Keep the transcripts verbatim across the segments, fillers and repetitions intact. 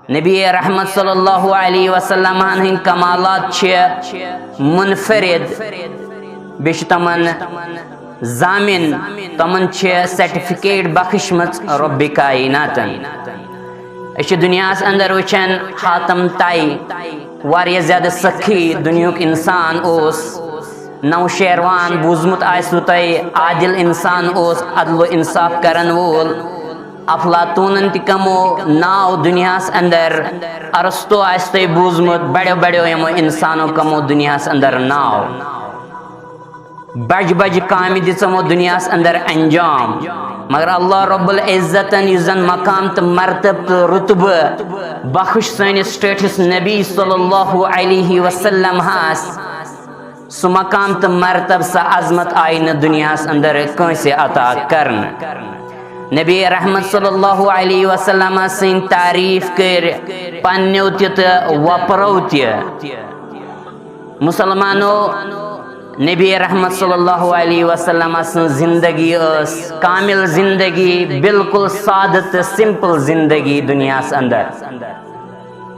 نبی رحمت صلی اللہ علیہ وسلم ہن ہٕنٛدۍ کمالات چھِ منفرد، بیٚیہِ چھِ تِمن ضامن، تِمن چھِ سرٹیفکیٹ بخشمٕژ رب کائناتن۔ أسۍ چھِ دُنیاہس اندر وٕچھان حاتم طائی، واریاہ زیادٕ سخی دُنیہُک انسان اوس، نوشیروان بوٗزمُت آسِوٕ تۄہہِ، عادل انسان اوس، عدل و انصاف کرن وول۔ افلاطونن تہِ کمو ناو دُنیاہس اندر، ارسطو آسہِ تۄہہِ بوٗزمُت، بڑیو بڑیو یِمو انسانو کمو دُنیاہس اندر ناو۔ بج بج کامہِ دِژ یِمو دُنیاہس اندر انجام، مگر اللہ رب العزتن یُس زن مقام تہٕ مرتب تہٕ رتبہٕ بخش سٲنِس ٹٲٹھِس نبی صلی اللہ علیہ وسلم ہس، سُہ مقام تہٕ مرتب، سۄ عظمت آیہِ نہٕ دُنیاہس اندر کٲنٛسہِ عطا کرنہٕ۔ نبی رحمت صلی اللہ علیہ وسلم سٕنٛدۍ تعریف کٔرۍ پننیو تہِ تہٕ وۄپرو تہِ۔ مسلمانو، نبی رحمت صلی اللہ علیہ وسلم سٕنٛز زندگی ٲس کامل زندگی، بالکل سادٕ تہٕ سمپل زندگی دُنیاہس اندر۔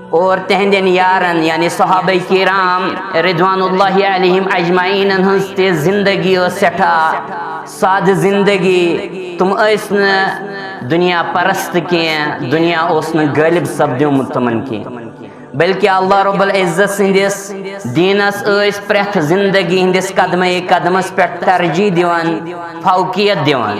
اور تہندین یارن یعنی صحابہ کرام رضوان اللہ علیہم اجمعینن ہٕنٛز تہِ زندگی ٲس سٮ۪ٹھاہ سادٕ زندگی۔ تِم ٲسۍ نہٕ دُنیا پرست کینٛہہ، دُنیا اوس نہٕ غٲلب سپدیومُت تِمن کینٛہہ، بلکہ اللہ رب العزت سٕنٛدِس دیٖنس ٲسۍ پرٛٮ۪تھ زندگی ہٕنٛدِس قدمے قدمس پٮ۪ٹھ ترجیح دِوان، فوقیت دِوان۔